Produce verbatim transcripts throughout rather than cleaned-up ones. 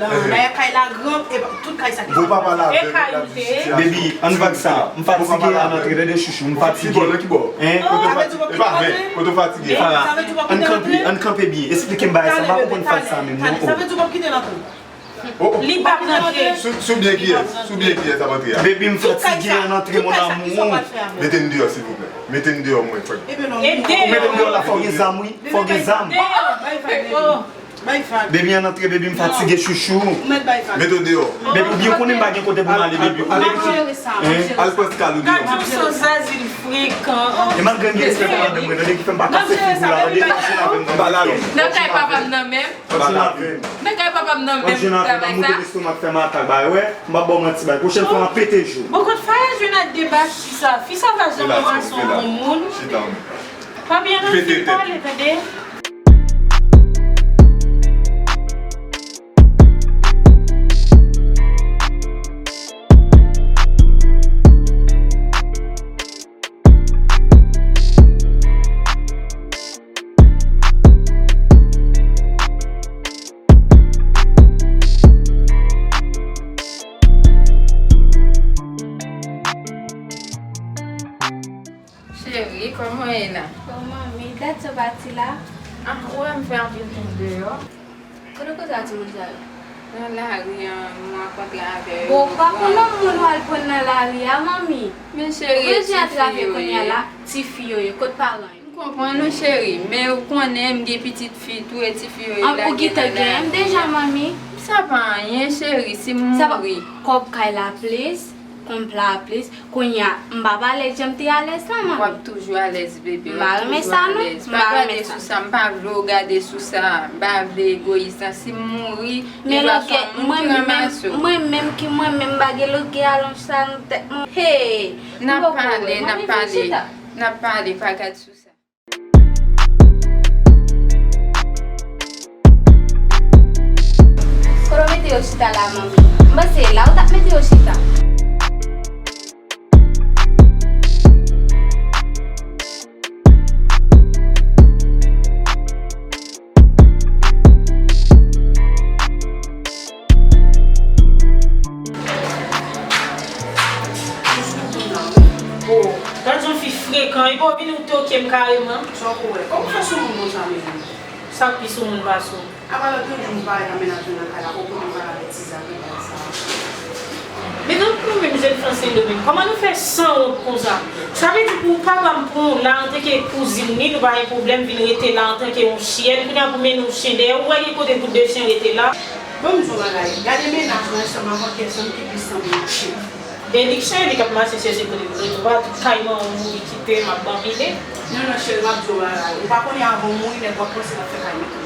Dayè kay la gran, e pa, tout kay sa ki Bon, papa la E kay ou te ye. Baby, ann vag sa. M fatige an antre, tande chouchou, m fatige. Kibò, nan kibò? Hein? Kote w fatige? E pa vre, kote w fatige a? Ann kanpe, ann kanpe byen. Esplike m bagay sa, m pa konprann fraz sa menm non. Sa vle di w p ap kite l antre? Oh, oh. Li p ap rantre. Sou, sou byen kiyès? Sou byen kiyès ap antre a? Baby, m fatige an antre, mon amour. Mete m deyò, silvouplè. Mete m deyò, mwen, frè. Ou mete m deyò la, fò w gen zam, wi. Fò w gen zam. Baby, ann antre, baby, m fatige, chouchou. Mete w deyò. Baby, ou byen konnen m pa gen kote pou m ale, baby. Ou byen konnen. Al pran ti kal ou deyò. Gad yon sou Zazi, li frekan. E malgre m gen respè pou madanm mwen, tande ki fè m pa kase figi w la, tande. Nan kay papa m nan menm. Nan kay papa m nan menm travay sa. Moute lestomak, fè m atak, bay, wè. M p ap ba w manti, bay. Pwochèn fwa, m ap pete jou. Bon, kot Farah jwenn ak deba fi sa? Fi sa pa janm yon gason bon moun. Pa byen nan fi pale, tande. Cheri, kòman w ye la? Oh, manmi, dat sa w pati la? Ah, ou wè m fè anpil tan deyò. Kote w kote a timoun sa yo? Nan lari an, m rankontre avè yo. Bon, ou pa konn yon moun w al pran nan lari a, manmi? Men cheri, e ti fi yo ye. Kounye a la, ti fi yo ye, kot paran yo? M konprann ou, cheri, men ou konnen m gen pitit fi tou, e ti fi yo ye lage nan lari a. Ou gentan genyen m deja, manmi. Sa pa anyen, cheri, si m mouri. Kòb kay la plis, kòb la plis. Kounye a, m p ap alèz jan m te alèz la, manmi. W ap toujou alèz, bebe, w ap toujou alèz. M pa renmen sa, non. M pa renmen sa. Pa gade sou sa, m pa vle w gade sou sa. M pa vle egoyis lan. Si m mouri, li va fè yon moun ki ranmase w. Mwen menm ki mwen menm, m pa gen lòt gen alonj sa nan tèt mwen. Hey! N ap pale, n ap pale. N ap pale, pa gad sou sa. Kote w mete yo chita la, manmi? M panse la ou t ap mete yo chita. Oh, gad yon fi frekan, epi w vin ou toke m kareman. Sa w kwè? Kòman w fè sou moun konsa, menm? Sa k pi sou moun pase w? Apa lòt yon jou m parèt nan mennaj mwen nan kay la, ou konnen m pral avètizan nan bagay sa a. Men tankou nou menm jèn fanm Sendomeng, kòman nou fè sanwont konsa? Sa vle di pou papa m pran w la antanke kouzin li, nou pa gen pwoblèm, vin rete la antanke yon chyèn, kounye a pou mennen yon chen dèyè, ou wè gen kote pou de chen rete la? Ban m di w yon bagay, gade mennaj mwen ansanm avè kèson ki plis sanble yon chen. E li k chen, li k ap mache chèche kote pou l rete. Ou pa tout kay manman w mouri kite m ap banbile. Non, non, cheri, m ap di w yon bagay. Ou pa konnen avan w mouri, nèg w ap panse l ap fè kay mete w.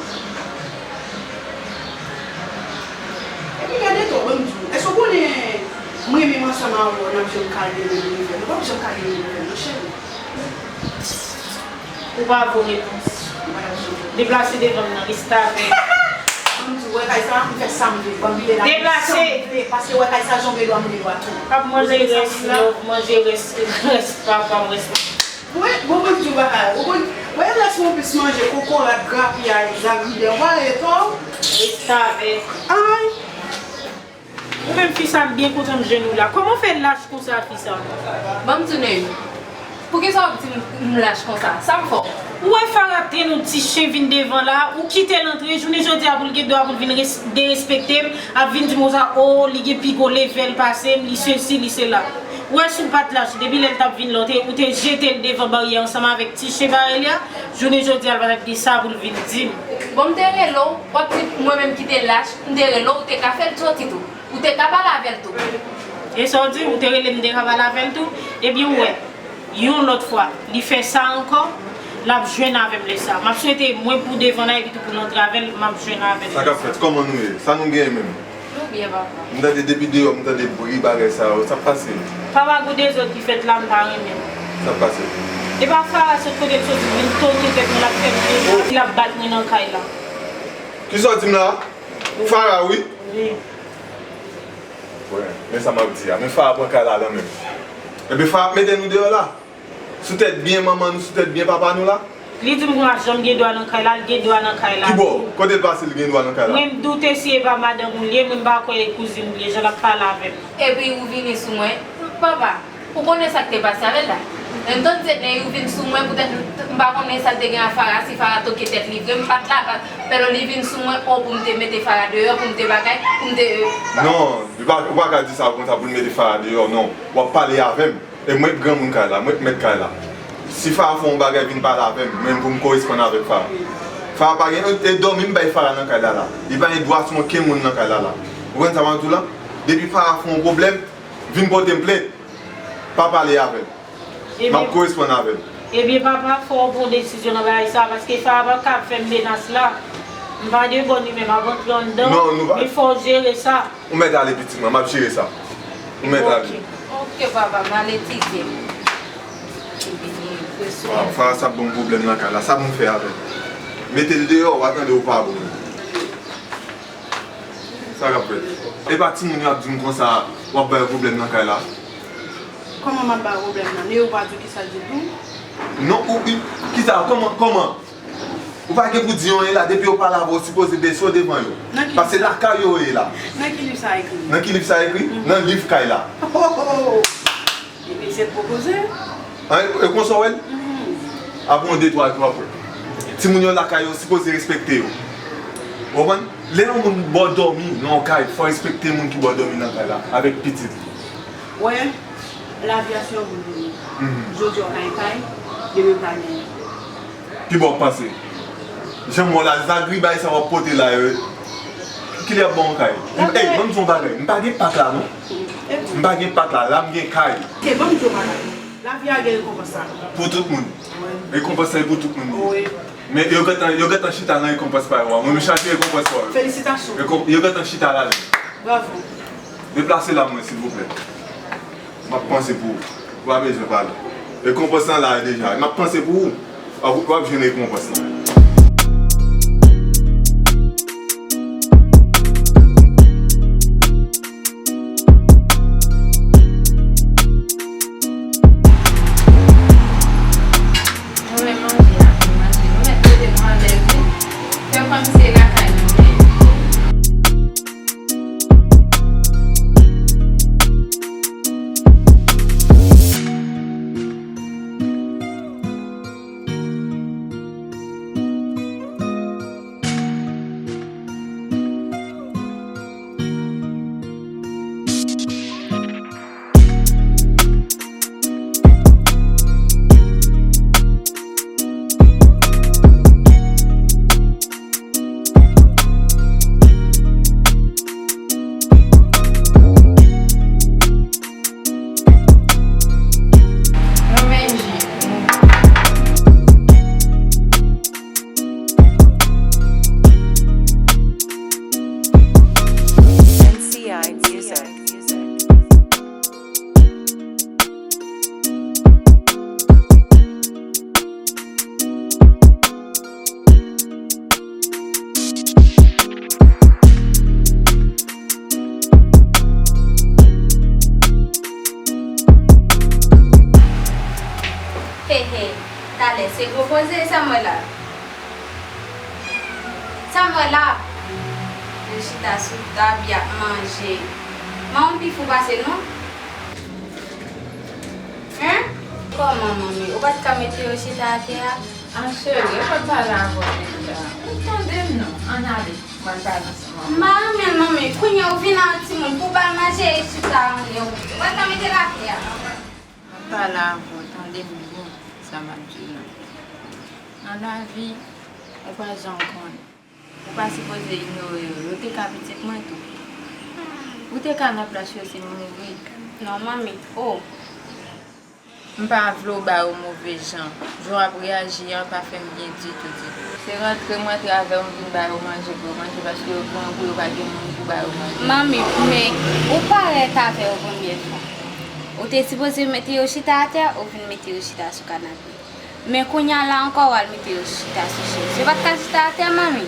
Epi gade tou, ban m di w, èske w konnen mwen menm ansanm avè w, n ap jwenn kay de menm nivo? Nou p ap janm kay de menm nivo, non, cheri. Ou pa vo repons. Deplase devan m nan, restavèk. Ban m di w, wè kay sa, m fè sa m vle, banbile la, deplase. Sa m vle, paske wè kay sa, jan w gen dwa m gen dwa tou. Ap manje rès love, manje rès, rès papa m, rès. Wè, bon, ban m di w bagay, ou konn, wè rès mwen plis manje, kokorat, grapyay, zagridè, w pa rete w. Restavèk. Ay. Ou menm fi sa, m byen kontan m jwenn ou la. Kòman w fè lach konsa, fi sa? Ban m tounen. Poukisa w ap di m, m lach konsa? Sa m fè w? Ou wè Farah te yon ti chen vin devan la, ou kite l antre, jounen jodi a pou l gen dwa pou l vin res-, derespekte m, ap vin di m konsa, o, li gen pi gwo level pase m, li sesi, li sela. Ou wè si w pa t lach, depi lè l t ap vin la, ou te, ou te jete l devan baryè ansanm avèk ti chen parèy li a, jounen jodi a l pa t ap gen sa pou l vin di m. Bon, m te rele w, w ap di mwen menm ki te lach, m te rele w, ou te ka fè l soti tou. Ou te ka pale avè l tou. E sa w di? Ou te rele m, m te ka pale avè l tou? Ebyen, ou wè, yon lòt fwa, li fè sa ankò, l ap jwenn avè m lè sa. M ap swete mwen pou devan la, epi tou pou l antre avè l, m ap jwenn avè l. Sa k ap fèt? Kòman nou ye? Sa nou genyen menm? Nou byen, papa. M tande depi deyò, m tande bri bagay sa yo. Sa k pase? Papa, gon dezòd ki fèt la, m pa renmen. Sa k pase? E pa Farah sot kote l soti, vin toke tèt mwen, l ap fè m pye, l ap bat mwen nan kay la. Kisa w di m la? Farah, wi. Wi. Wè, men sa m ap di a. Men Farah pran kay la nan men m. Ebyen, Farah ap mete nou deyò la. Sou tèt byen manman nou, sou tèt byen papa nou la. Li di m konsa, Jean gen dwa nan kay la, li gen dwa nan kay la. Kibò? Kote l pase li gen dwa nan kay la? Mwen m doute si e pa madanm ou li ye, mwen m pa kwè e kouzin ou li ye, jan l ap pale avè m. Epi ou vini sou mwen. Papa, ou konnen sa k te pase avè l la? Entonces, nèg ou vin sou mwen poutèt m pa konnen sa l te gen ak Farah, si Farah toke tèt li vre, m pa t la, pa, pèlò li vin sou mwen, o, pou m te mete Farah deyò, pou m te bagay, pou m te, euh, Non, ou pa, ou pa ka di sa konsa pou l mete Farah deyò, non. W ap pale avè m. E mwen k granmoun kay la, mwen k mèt kay la. Si Farah fè yon bagay, vin pale avè m, mwen pou m koresponn avèk Farah. Farah pa gen, e dòmi m bay Farah nan kay la la. Li pa gen dwa sou okenn moun nan kay la la. Ou konprann sa m ap di w la? Depi Farah fè yon pwoblèm, vin pote m plent. Pa pale avè l. M ap koresponn avè l. Ebyen, papa, fò w pran desizyon nan bagay sa, paske Farah pa ka ap fè m menas la. M pa de bòn imè, m ap antre anndan, men fò w jere sa. Ou mèt ale pitit mwen, m ap jere sa. Ou mèt ale. Ok, papa, m ale tike. Waw, Farah sa ap ban m pwoblèm nan kay la, sa pou m fè avè l? Mete l deyò, w a tande ou pa bon. Sa k ap fèt? E pa timoun yo ap di m konsa, w ap ba yo pwoblèm nan kay la? Kòman m ap ba yo pwoblèm nan? E ou pa di w kisa l di tou? Non, ou, ou, kisa, kòman, kòman? Ou pa gen pou di anyen la, depi yo pale avè w, ou sipoze bese w devan yo. Nan ki liv sa? Paske lakay yo ye la. Nan ki liv sa ekri? Nan ki liv sa ekri? Nan liv kay la. Epi se pwopoze. An, e, e konsa w wè l? Apre yon de twa jou, w ap wè. Timoun yo lakay yo, sipoze respekte yo. Ou konprann? Lè yon moun ba w dòmi nan yon kay, fò w respekte moun ki ba w dòmi nan kay la, avèk pitit li. Wè, lavi a se yon boul pou nou. Jodi a w ka gen kay, demen w pa genyen. Kibò w ap pase? Jan m wè w la, zagribay sa w ap pote la yo. Kilè y ap ba w yon kay? Ey, ban m di w yon bagay. M pa gen pak la, non. M pa gen pak la. La, m gen kay. Ok, ban m di w yon bagay. Lavi a gen rekonpans la. Pou tout moun. Rekonpans la e pou tout moun. Wi. Men yo gentan, yo gentan chita nan rekonpans pa yo a. Mwen, m chache rekonpans pa yo. Felisitasyon. Yo gentan chita la. Bravo. Deplase la, mwen, silvouplè. M ap panse pou ou. Ou pa bezwen pale. Rekonpans lan la deja. M ap panse pou ou. W ap, w ap jwenn rekonpans lan. Mwen manje a, mwen manje. Mwen mèt pote mwen alèz wi. Fè kòmsi se lakay nou ye. He, he, talè se repoze sa m wè la. Sa m wè la. Yo chita sou tab, y ap manje. Manman pi fou pase nou. Hen? Kòman, manmi? Ou pa t ka mete yo chita atè a? An cheri, ou pa t pale avè w deja? Ou tande m non? Ann ale, mwen pale ansanm avè w. M pa renmen l, manmi. Kounye a ou vin ak timoun pou w ba l manje, e chita anlè w. Ou pa t ka mete l atè a. Mwen pale avè w, tande m byen, sa m ap di w la. Nan lavi, ou pa janm konnen. Ou pa sipoze inyore yo. Yo te ka pitit mwen tou. Ou te ka nan plas yo si m mouri. Non, manmi. Oh. M pa vle w ba yo move jan. Jan w ap reyaji a pa fè m byen ditou, ditou. Se rantre m rantre avè w, m vin ba yo manje pou yo manje, paske yo grangou, yo pa gen moun pou ba yo manje. Manmi, men ou parèt avè yo premye fwa. Ou te sipoze mete yo chita atè, ou vin mete yo chita sou kanape. Men kounye a la ankò, w al mete yo chita sou chèz. Yo pa t ka chita atè, manmi.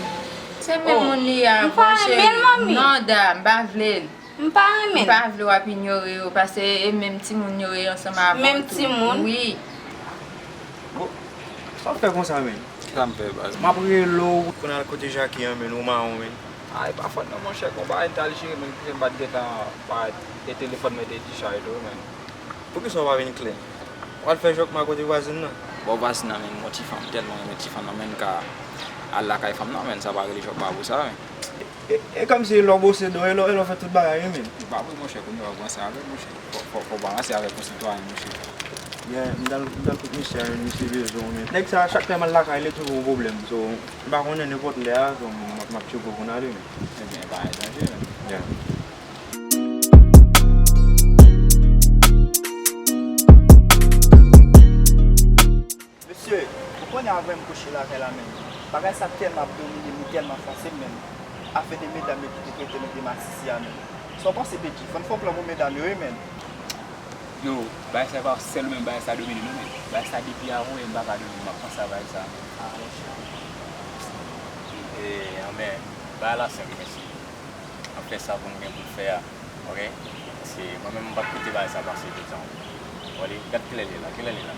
Se menm moun li ye ankò, cheri. M pa renmen l, manmi. Non, Da, m pa vle l. M pa renmen l. M pa vle w ap inyore yo, paske e menm timoun yo ye ansanm avè w tou. Menm timoun? Wi. Bon. Sa w fè konsa, menn? Sa m fè, baz? M ap rele w pou n al kote Jackie an, menn, ou mawon, menn. Ay, pa fòt non, monchè, gon bagay m t al jere, menn, kote m pa t gentan, pa, e telefòn mwen te dichaj tou, menn. Poukisa w pa vin klè? W al fè jòkma kote vwazin nan? Bon, vwazin nan, menn, gon ti fanm, m tèlman renmen ti fanm nan, menn, m ka al lakay fanm nan, menn, sa pa rele jòkma pou sa, menn. E, e kòmsi lè w bwose dò, e lè w, e lè w fè tout bagay, wi, menn. E pa vre, monchè, kounye a w ap ranse avè l, monchè. Fò, fò, fò w pa ranse avèk yon sitwayen, monchè. Yeah, m t al, m t al kot misye a, menn, misye bezwen w, menn. Nèg sa, chak lè m al lakay li, li toujou yon pwoblèm. So, m pa konnen nenpòt lè a, so, m, m, m ap tcheke w pou n ale, menn. Ebyen, pa gen danje, menn. Yeah. Mesye, ou konnen avè m kouche lakay la menm, bagay sa tèlman ap domine m, li tèlman fòse m menm. Afè de medam yo ki te prete nou de masisi a menm. Sa w panse, Peggy? Fò n fè yon plan pou medam yo, wi, menn. Yo, bagay sa e pa sèl ou menm bagay sa domine nou, menn. Bagay sa depi avan yè m pa ka dòmi, m ap panse a bagay sa. Ah, monchè. E, anben, bagay la senp, mesye. N ap fè sa pou n gen pou n fè a, oke? Paske mwen menm, m p ap kite bagay sa pase jodi a ankò. Wale, gad kilè l ye la, kilè l ye la?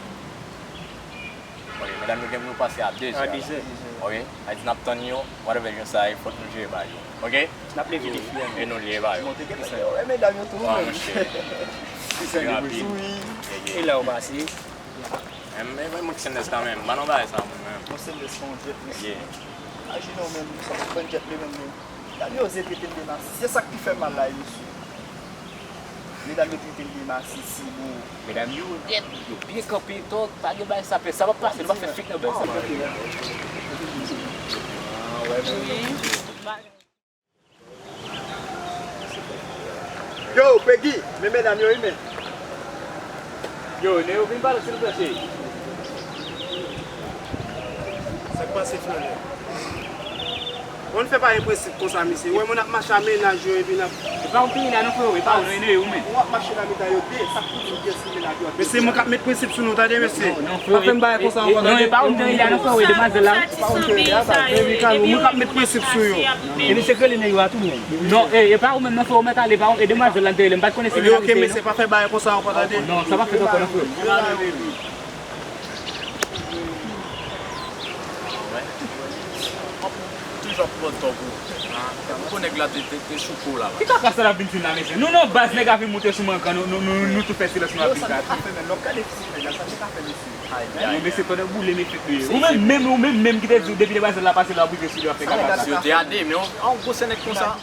Oke, medam yo gen pou yo pase a de zè la. A de zè. Oke? Sa di n ap tann yo, whatever jan sa ye, fòk nou jere bagay yo. Oke? N ap leve defi a, e nou leve bagay yo. Monte gen sa yo. E medam yo tou, menn. Monchè. Rapid. Wi. Yeah, yeah. E la w pase. Men, men, men, mwen ki sendès kanmenm, ban nou bagay sa, mwen menm. Mwen sendès pa yon djèt, mesye. Yeah. Imajine w menm, sa pa fè yon djèt li menm, menm. Medam yo oze trete m de masisi, se sa k pi fè m mal la, wi, mesye. Medam yo trete m de masisi, bro. Medam yo rèd, yo byen kanpe, tòg, pa gen bagay sa fè, sa p ap pase, nou pa fè fake nan bagay sa. Ah, wè, men. Yo, Peggy, men medam yo, wi, men. Yo, Neo, vin pale, silvouplè, cheri. Sa k pase, Flanè? Bon, n fè pa gen prensip konsa, mesye. Ou wè moun ap mache a mennaj yo, epi n ap... E pa ou ki te la, non, freo, e pa ou, non, e Neo, ou menm. Ou ap mache nan mitan yo de, sa k pou di w kiyès ki mennaj yo ak... Mesye, mwen k ap met prensip sou nou, tande, mesye. Non, non, freo, pa fè m bagay konsa ankò, tande. Non, e pa ou ki te la, non, freo, e demwazèl la. Pa ou ki te la, sa. Epi, Carlo, mwen k ap met prensip sou yo. E misye k rele Neo a tou, menm. Non, e, e pa ou menm, non, freo, ou mèt ale, pa ou, e demwazèl la m te rele, m pa t konnen si... Ok, ok, mesye, pa fè bagay konsa ankò, tande. Non, sa p ap fèt ankò, non, freo. Toujou ap pran tòg ou. Ou konnen nèg la te, te, te sou kou la. Ki kaka sa l ap vin di m la, mesye? Nou nan baz, nèg la vin moute sou mwen ankò, nou, nou, nou, nou tou fè silans, nou ap vin kati. Yo, sa nou ka fè menm, n ap gade fizik nèg la, sa nou ka fè, mesye? Ay, ay, ay. Mesye, tonnè boule, men fèt nou ye. Ou menm, menm, ou menm, menm ki te di w depi demwazèl la pase la w ap rive sou li w ap fè kaka. Mesye, w te ade, men yon gwo sè nèg konsa.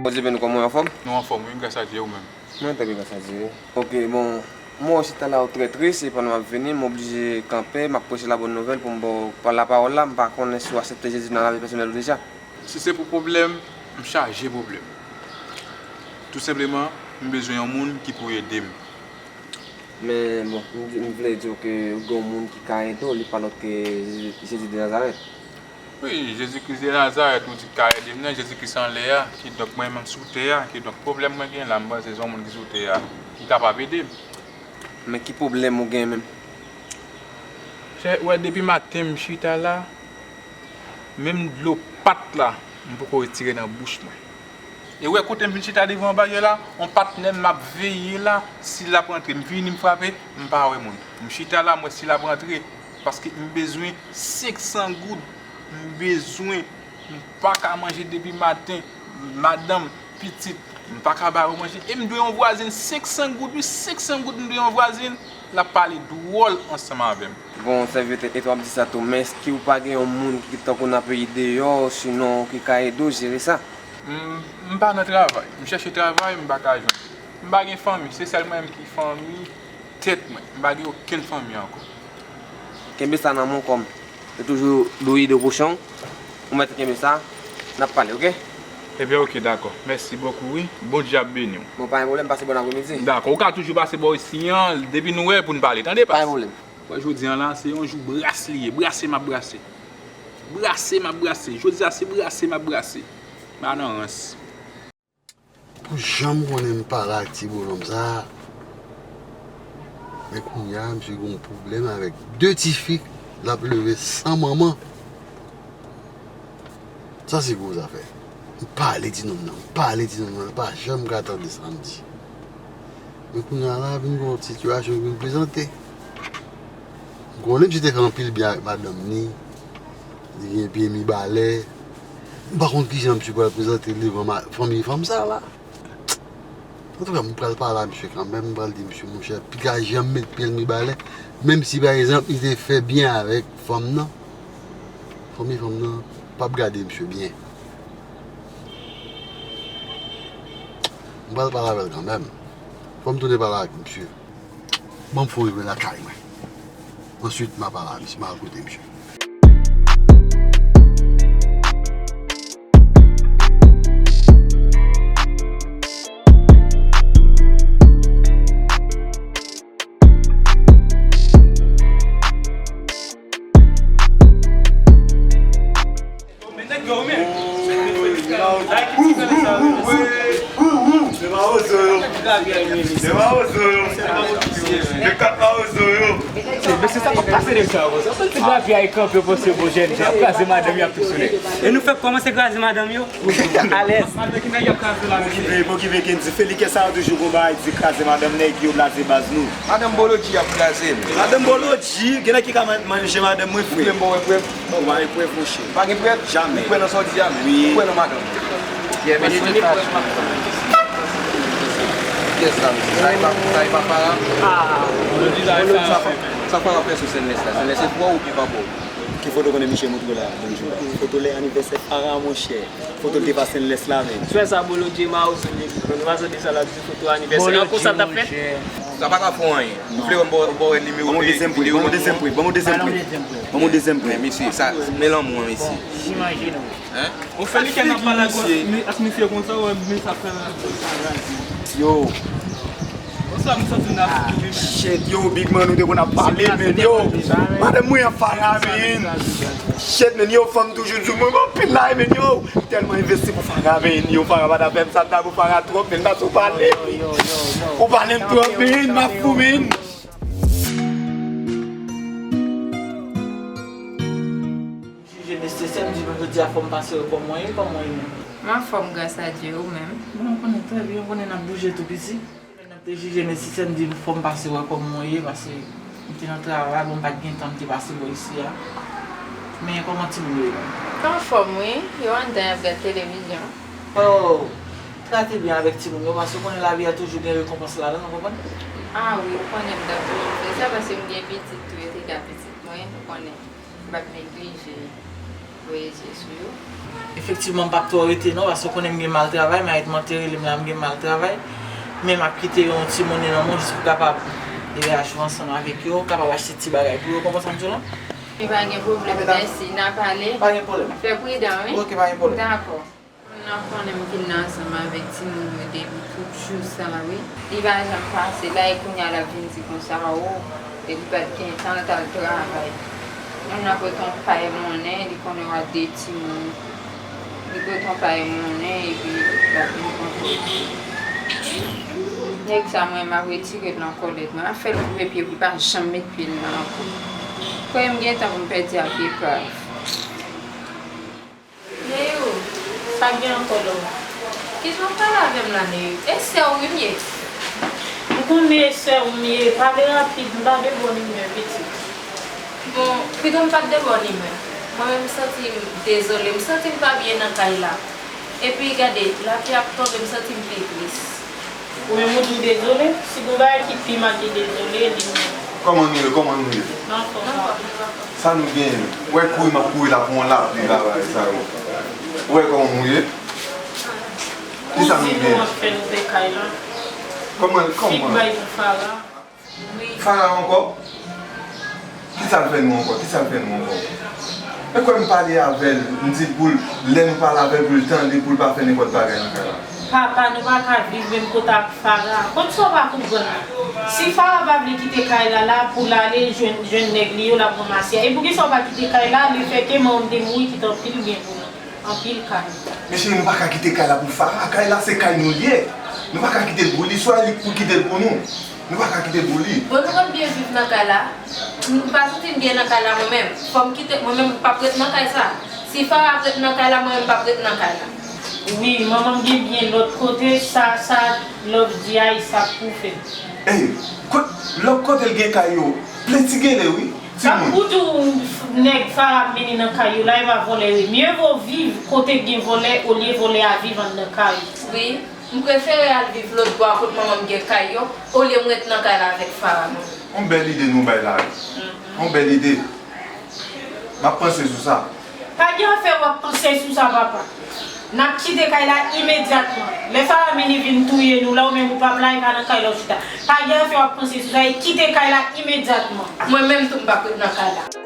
Bondye beni w, kòman w, anfòm? Nou anfòm, wi, gras a Dye, ou menm? Mwen trè byen, gras a Dye. Ok, bon, mwen wè w chita la, ou trè tris, e pandan m ap vini, m oblije kanpe, m ap preche la bòn nouvèl pou m ba w pa-, lapawòl la, m pa konnen si w aksepte Jezi nan lavi pèsonèl ou deja. Si se pou pwoblèm, m chaje pwoblèm. Tou senpleman, m bezwen yon moun ki pou ede m. Men, bon, m, m vle di w ke ou gen yon moun ki ka ede w, li pa lòt ke Jezi, Jezi de Nazarèt. Wi, Jezi Kris de Nazarèt, ou di k ka ede m nan, Jezi Kris anlè a, kidonk mwen menm sou tè a, kidonk pwoblèm mwen gen la, m panse se yon moun ki sou tè a, ki kapab ede m. Men ki pwoblèm ou gen menm? Chè, ou wè, depi maten m chita la, menm dlo pat la, m poko retire nan bouch mwen. E ou wè kote m vin chita devan baryè la, yon patnè m m ap veye la, si l ap rantre, m vini m frape, m pa wè moun. M chita la, m wè si l ap rantre, paske m bezwen senk san goud. M bezwen, m pa ka manje depi maten. Madanm, pitit, m pa ka ba yo manje. E m dwe yon vwazin senk san goud, wi, senk san goud m dwe yon vwazin. L ap pale dwòl ansanm avè m. Bon, sèvitè, e w ap di sa tou, men èske w pa gen yon moun ki tankou w nan peyi deyò, sinon ki ka ede w jere sa? M, m pa nan travay. M chèche travay, m pa ka jwenn. M pa gen fanmi, se sèl mwen menm ki fanmi tèt mwen. M pa gen okenn fanmi ankò. Kenbe sa nan men w kòm. Yo toujou dwe ede pwochen w. Ou mèt kenbe sa, n ap pale, oke? Ebyen, oke, dakò. Mèsi bokou, wi. Bondye ap beni w. Bon, pa gen pwoblèm, pase bòn apremidi. Dakò, ou ka toujou pase bò isi an, depi nou wè pou n pale, tande, pas. Pa gen pwoblèm. Wè, jodi an la, se yon jou bras li ye. Brase m ap brase. Brase m ap brase. Jodi a, se brase m ap brase. Pa nan rans. Pou jan m konnen m pale ak ti bonòm sa a. Men kounye a, misye gen yon pwoblèm avèk de tifi l ap leve san manman. Sa se gwo zafè. M pale ti nonm nan, m pale ti nonm nan, l pa janm ka tande sa m di. Men kounye a la, vin gen yon sitiyasyon ki vin prezante. M konnen misye te fè anpil byen avèk madanm ni. Li gen pye mibalè. M pa konn kijan misye pral prezante l devan fanmi fanm sa la. Antouka, m pral pale a misye kanmenm, m pral di misye, monchè, piga janm met pye l mibalè, menm si pa egzanp li te fè byen avèk fanm nan, fanmi fanm nan p ap gade misye byen. M pral pale avè l kanmenm. Fò m tounen pale ak misye. Ban m fè yon rive lakay mwen. Answit, m a pale a misye, m a al kote misye. Se pa ozo yo. Se pa ozo yo. Se kat pa ozo yo. Mesye, sa pa pase de sa, bro. Sa ti grapyay kanpe, panse bon jèn, y ap kraze madanm, y ap tou sou nèg. E nou fèk kòmanse kraze madanm yo. Alèz. Madanm ki nèg y ap kraze la, mesye. Bon ki vle, bon ki vle, Kendy. Felikè sa yo toujou gon bagay di kraze madanm nèg yo, blaze baz nou. Madanm Bolodji y ap kraze m. Madanm Bolodji, gen nèg ki ka manje madanm mwen, frè. Ou pa gen prèv, monchè. Pa gen prèv? Jamè. Ou kwè nan sa w di a? Wi. Ou kwè nan madanm? Pyès la, mesye, sa e pa, sa e pa Farah? Sa Farah fè sou sèn lès la? Sèn lès se pou ou oubyen pa pou ou? Ki foto konnen misye montre w la, Bonjou? Foto lè anivèsè Farah, monchè. Foto l te pase l lès la, men. Frè sa Bolodji Mawozo li, nou pa tande sa l ap di foto anivèsè an konsa t ap fèt? Sa pa ka fè w anyen. Ou vle wè m ba w nimewo videyo? Ban m yon dezyèm premye, ban m yon dezyèm premye. Ban m yon dezyèm premye. Men mesye, sa, men lanmou an, mesye. Hein? Ou fè li kè nan pale ak misye konsa, wè, men sa fè la. Yo. Shit, yo, big man, nou te konn ap pale, men, yo. Madanm mwen an Farah, men. Shit, men, yo, fanm toujou di mwen anpil la, men, yo. M tèlman envesti pou Farah, men, yo, Farah pa t ap fè m sa, m ta pou Farah twòp, men, paske ou pale. Ou pale m twòp, men, m ap fou, men. Jije nesesè, m di nou jodi a fò m pase wè kòman w ye, kòman w ye menm? M anfòm, gras a Dye, ou menm? Bon, ou konnen trè byen, ou konnen n ap bouje tou piti. N ap te jije nesesè, m di fò m pase wè kòman w ye, paske m te nan travay, bon, m pa t gen tan, m te pase bò isi a. Men kòman timoun yo ye menm? Yo anfòm wi, yo anndan y ap gad televizyon. Oh, trate byen avèk timoun yo, paske ou konnen lavi a toujou gen rekonpans ladan l, ou konprann? Ah wi, ou konnen m t ap toujou fè sa, paske m gen pitit tou, yo te ka pitit mwen, ou konnen. M p ap neglije voye zye sou yo. Efektivman, m p ap twò rete non, paske w konnen m gen mal travay, marit mwen te rele m la, m gen mal travay. Men m ap kite yon ti monnen nan men w jis pou w kapab ede achte ansanm avèk yo, kapab achte ti bagay pou yo, w konprann sa m di w lan? Li pa gen pwoblèm, mèsi, n a pale. Pa gen pwoblèm. Fè pridan, wi. Ok, pa gen pwoblèm. Dakò. Moun nan konnen m vin ansanm avèk timoun yo depi tout jou sa wi. Li pa janm pase la e kounye a l ap vin di konsa o, e li pa t gen tan l t al travay. Moun nan pote yon pay monnen, li konnen w a de timoun. Li pote yon pay monnen epi l ap vin konsa. Nèg sa mwen m ap retire l nan kòlèt mwen. M ap fè l koupe pye pou li pa janm met pye l la ankò. Kwè m gen tan pou m pèdi ak epav. Neyou, sa k gen ankò non? Kijan w pale avè m la Neyou? E sè w wi m ye. M konnen e sè w m ye, pale rapid, m pa de bò nimè pitit. Bon, pito m pa t de bò nimè. Mwen menm m santi m dezole, m santi m pa byen nan kay la. Epi gade, lapli ap tonbe, m santi m pi tris. Ou menm ou di w dezole? Si gon bagay ki pi make dezole, di m non. Kòman nou ye? Kòman nou ye? N anfòm. Sa nou genyen? Ou wè kouri m ap kouri la pou yon lapli bagay sa yo. Ou wè kòman m ye? Kisa nou genyen? Kòman, kòman? Fik bay pou Fara. Fara ankò? Kisa l fè nou ankò? Kisa l fè nou ankò? E kwè m pale avè l, m di l pou l, lè nou pale avè l pou l tande, pou l pa fè nenpòt bagay nan kay la. Papa, nou pa ka viv menm kote ak Fara. Kòmsi w pa konprann? Si Fara pa vle kite kay la, la pou l ale jwenn, jwenn nèg li yo, l ap ranmase a. E poukisa w pa kite kay la, lefètke manman m te mouri kite anpil byen pou nou? Anpil kay. Men cheri, nou pa ka kite kay la pou Farah. Kay la se kay nou l ye. Nou pa ka kite l pou li, swa li k pou kite l pou nou. Nou pa ka kite l pou li. Bon, nou konn byen viv nan kay la. M pa santi m byen nan kay la mwen menm. Fò m kite, mwen menm m p ap ret nan kay sa. Si Farah ap ret nan kay la, mwen menm m p ap ret nan kay la. Wi, manman m gen byen lòt kote, sa, sa, Love di a, e sa k pou fè. Ey, kot, lòt kote l gen kay yo, plen ti gele wi. Sa timoun. Pou di w nèg Farah ap mennen nan kay yo la, e pa vòlè yo ye. Mye vo viv kote gen vòlè olye vòlè a viv anndan kay ou. Wi, m prefere al viv lòt bò a kot manman m gen kay yo, olye m ret nan kay la avèk Farah mwen. Yon bèl ide nou bay la wi. Yon bèl ide. M ap panse sou sa. Pa gen afè w ap panse sou sa, papa. N ap kite kay la imedyatman. Lè Farah vini vin touye nou la, ou menm ou p ap la, e pa nan kay la w chita. Pa gen afè w ap panse sou sa, e kite kay la imedyatman. Mwen menm tou m p ap ret nan kay la.